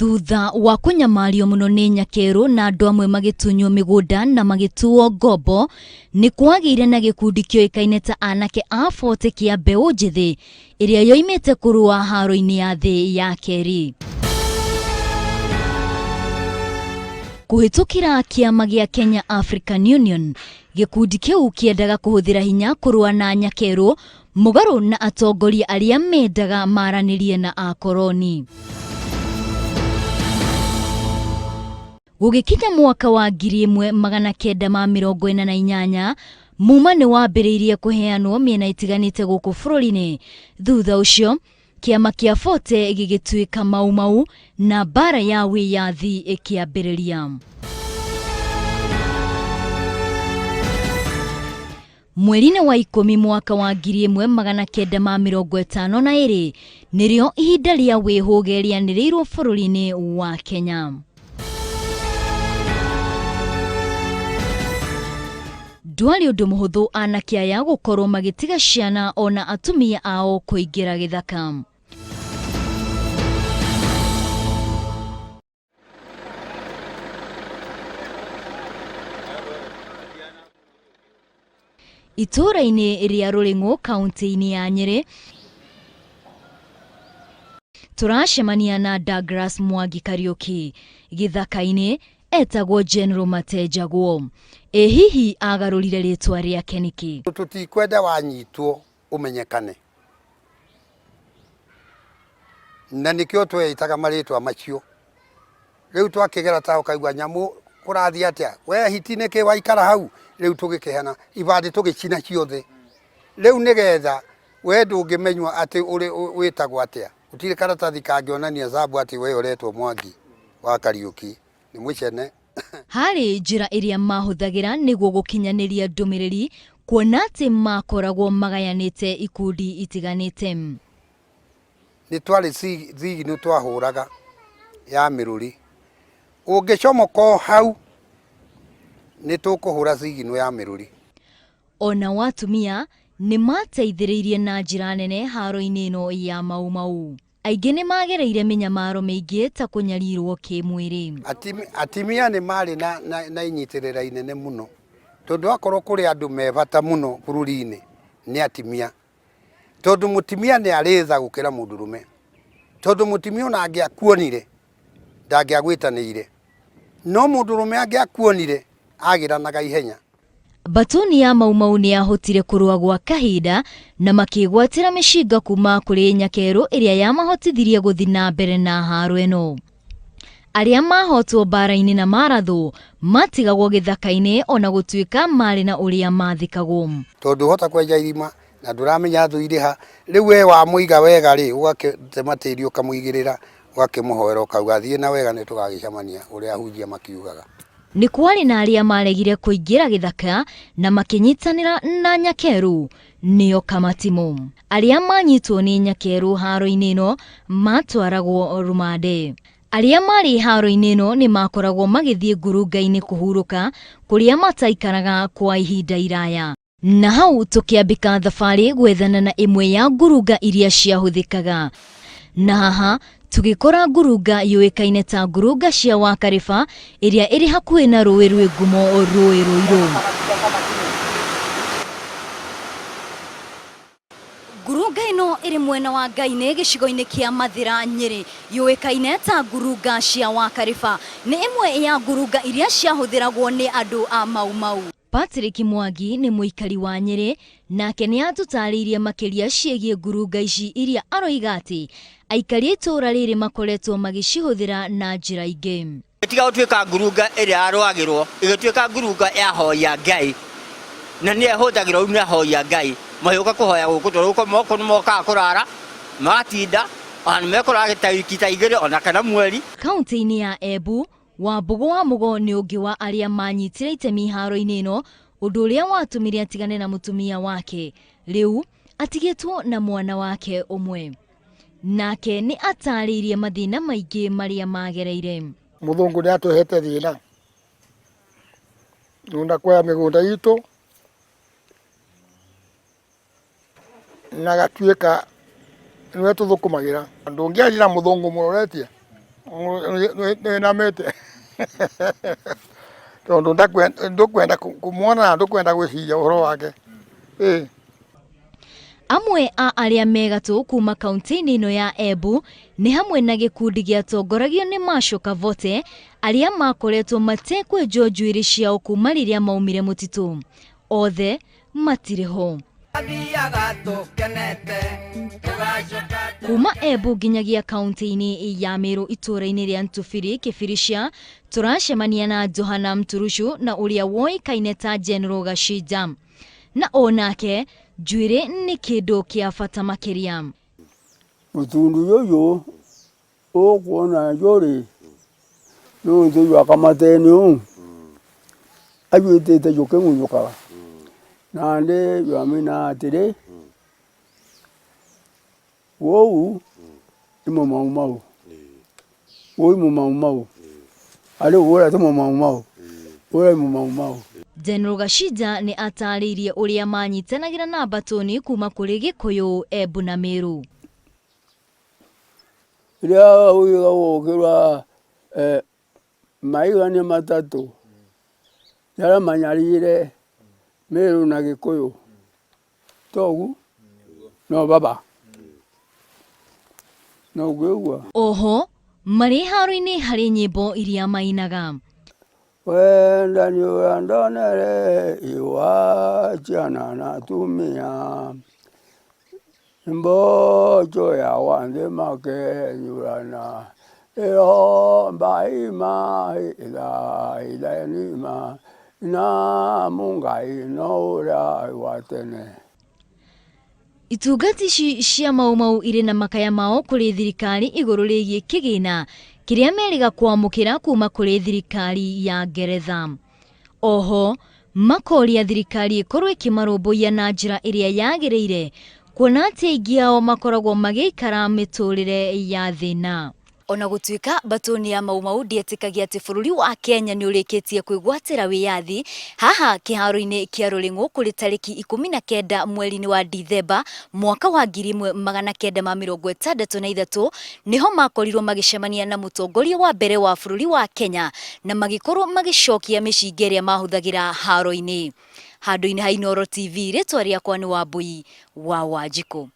Thutha wa kũnyamario mũno nĩ Nyakerũ na andũ amwe magĩtunywo mĩgũnda na magĩtuo ngombo, nĩ kwagĩire na gĩkundi kĩoĩkaine ta anake a 40 kĩa mbeũ njĩthĩ ĩrĩa yoimĩte kũrũa haro-inĩ ya thĩ ya kerĩ. Kũhĩtũkĩra kĩama gĩa Kenya African Union, gĩkundi kĩu kĩendaga kũhũthĩra hinya kũrũa na Nyakerũ mũgarũ na atongoria arĩa mendaga maranĩrie na akoroni. Gũgĩkinya mwaka wa 1948, muma nĩ wambĩrĩirie kũheanwo mĩena ĩtiganĩte gũkũ bũrũri-inĩ. Thutha ũcio, kĩama kĩa Fote gĩgĩtuĩka Mau Mau na mbara ya wĩyathi ĩkĩambĩrĩria. Mweri-inĩ wa ikũmi mwaka wa 1952 nĩrĩo ihinda rĩa wĩhũge rĩanĩrĩirwo bũrũri-inĩ wa Kenya. Ndwarĩ ũndũ mũhũthũ anake aya gũkorwo magĩtiga ciana ona atumia ao kũingĩra gĩthaka. Itũũra-inĩ rĩa Rũrĩng'ũ kaũntĩ-inĩ ya Nyĩrĩ, tũracemania na Douglas Mwangi Kariũki. Gĩthaka-inĩ etagwo General Matenjagwo. Ĩ hihi agarũrire rĩtwa rĩake nĩkĩ? Tũtikwenda wanyitwo ũmenyekane, na nĩkĩo tweĩtaga marĩtwa macio. Rĩu twakĩgera ta ũkaigua nyamũ kũrathiĩ atĩa, we hiti nĩkĩ waikara hau, rĩu tũgĩkĩheana ibandĩ tũgĩcina ciothe. Rĩu nĩgetha we ndũngĩmenywo atĩ ũrĩ wĩtagwo atĩa, gũtirĩ karatathi kangĩonania Zabu atĩ we ũretwo Mwangi wa Kariũki, nĩ mũcene. Harĩ njĩra ĩrĩa mahũthagĩra nĩguo gũkinyanĩria ndũmĩrĩri kuona atĩ makoragwo magayanĩte ikundi itiganĩte. Nĩ twarĩ thigino twahũraga ya mĩrũri, ũngĩcomoka o hau nĩ tũkũhũra thigino ya mĩrũri. Onao atumia nĩ mateithĩrĩirie na njĩra nene haro-inĩ ĩno ya Mau Mau. Aingĩ nĩ magereire mĩnyamaro mĩingĩ ta kũnyarirwo kĩmwĩrĩ. Atimia nĩ marĩ na inyitĩrĩra inene mũno, tondũ akorwo kũrĩ andũ me bata mũno bũrũri-inĩ nĩ atimia. Tondũ mũtimia nĩ arĩ tha gũkĩra mũndũrũme. Tondũ mũtimia ona angĩakuonire ndangĩagwĩtanĩire. No mũndũrũme angĩakuonire agĩranaga ihenya. Mbatuni ya Mau Mau nĩ yahotire kũrũa gwa kahinda na makĩgwatĩra mĩcinga kuma kũrĩ Nyakerũ ĩrĩa yamahotithirie gũthi na mbere na haro ĩno. Arĩa mahotwo mbara-inĩ na marathwo matigagwo gĩthaka-inĩ ona gũtuĩka marĩ na ũrĩa mathikagwo. Tondũ ũhota kwenja irima na ndũramenya thũ irĩ ha, rĩu we wamũiga wega rĩ, ũgakĩtema tĩri ũkamũigĩrĩra, ũgakĩmũhoera ũkauga thiĩ na wega nĩ tũgagĩcemania, ũrĩa ahunjia makiugaga. Nĩ kwarĩ na arĩa maregire kũingĩra gĩthaka na makĩnyitanĩra na Nyakerũ nĩo Kamatimũ. Arĩa manyitwo nĩ Nyakerũ haro-inĩ ĩno matwaragwo rũmande. Arĩa marĩ haro-inĩ ĩno nĩ makoragwo magĩthiĩ ngurunga-inĩ kũhurũka kũrĩa mataikaraga kwa ihinda iraya. Na hau tũkĩambĩka thabarĩ gwethana na ĩmwe ya ngurunga iria ciahũthĩkaga. Na haha tũgĩkora ngurunga yũĩkaine ta ngurunga cia Wakarĩba ĩrĩa ĩrĩ hakuhĩ na rũĩ rwĩ ngumo rũĩ Rũirũ. Ngurunga ĩno ĩrĩ mwena wa Ngainĩ gĩcigo-inĩ kĩa Mathĩra Nyĩrĩ yũĩkaine ta ngurunga cia Wakarĩba. Nĩ ĩmwe ya ngurunga iria ciahũthĩragwo nĩ andũ a Mau Mau. Patrick Mwangi nĩ mũikari wa Nyĩrĩ nake nĩ atũtarĩirie makĩria ciĩgiĩ ngurunga ici iria aroiga atĩ aikari a itũũra rĩrĩ makoretwo magĩcihũthĩra na njĩra ingĩ. Ĩtiga gũtuĩka ngurunga ĩrĩa yarũagĩrwo, ĩgĩtuĩka ngurunga ya ahoi a Ngai, na nĩyo ĩhũthagĩrwo rĩu nĩ ahoi a Ngai magĩũka kũhoya gũkũ, tondũ gũkũ moko nĩ mokaga kũrara, magatinda, ona nĩ mekũrara ta wiki ta igĩrĩ ona kana mweri. Kauntĩ-inĩ ya Embu, Wambũgũ wa Mũgo nĩ ũngĩ wa arĩa manyitire itemi haro-inĩ ĩno, ũndũ ũrĩa watũmire atigane na mũtumia wake. Rĩu atigĩtwo na mwana wake ũmwe. Nake nĩ atarĩirie mathĩna maingĩ marĩa magereire. Mũthũngũ nĩ atũhete thĩna nunda kuoya mĩgũnda itũ na gatuĩka nĩwe tũthũkũmagĩra. Ndũngĩaria na mũthũngũ mũroretie Nĩnamĩte tondũ ndũkwenda kũmuona na ndũkwenda gwĩciria ũhoro wake. Ĩĩ. Amwe a arĩa me gatũ kuma kaunti-inĩ ĩno ya Embu nĩ hamwe na gĩkundi gĩatongoragio nĩ Marshal Kavote arĩa makoretwo matekwenjwo njuĩrĩ ciao kuma rĩrĩa maumire mũtitũ. Othe matirĩ ho. Kuma Embu nginyagia kaunti-inĩ ya Meru itũũra-inĩ rĩa Ntubiri Kĩbiricia, tũracemania na Johana Mturucu na ũrĩa woĩkaine ta General Gachinja. Na o nake njuĩrĩ nĩ kĩndũ kĩa bata makĩria. Mũtundu ũyũ ũkuona njũrĩ nĩ ũthũi kamateni ũũ ajuĩtĩte jũkĩng'unyũkaga na ndĩ jwamina atĩrĩ wou nĩ mũmaumau wou mũmaumau arĩ ũrĩa ti mũmaumau ũrĩa mũmaumau. General Gachinja nĩ atarĩirie ũrĩa manyitanagĩra na Mbatũni kuma kũrĩ Gĩkũyũ, Embu na Meru. Rĩrĩa ũiga gũkĩrwa maiga nĩ matatũ yaramanyarire Meru na Gĩkũyũ togu no baba no ũguo. Oho marĩ haro-inĩ harĩ nyĩmbo iria mainaga. Wendani ũrĩa ndonere iwaciana na atumia mboco ya wanthĩ makenyurana ĩromba ima itha ithenima na Mungai no ũrĩa wa tene. Itungati ici cia Mau Mau irĩ na makaya mao kũrĩ thirikari igũrũ rĩgiĩ kĩgĩna kĩrĩa merĩga kwamũkĩra kuma kũrĩ thirikari ya Ngeretha. Oho makoria thirikari ĩkorwo ĩkĩmarũmbũiya na njĩra ĩrĩa yagĩrĩire kuona atĩ aingĩ ao makoragwo magĩikara mĩtũrĩre ya thĩna. Ona gũtuĩka Mbatũni ya Mau Mau ndĩetĩkagia atĩ bũrũri wa Kenya nĩ ũrĩkĩtie kwĩgwatĩra wĩyathi, haha kĩharo-inĩ kĩa Rũrĩng'ũ kũrĩ tarĩki 19 mweri-inĩ wa Dithemba mwaka wa 1963 nĩho makorirwo magĩcemania na mũtongoria wa mbere wa bũrũri wa Kenya na magĩkorwo magĩcokia mĩcinga ĩrĩa mahũthagĩra haro-inĩ. Handũ-inĩ ha Inooro TV, rĩtwa rĩakwa nĩ Wambui wa Wanjikũ.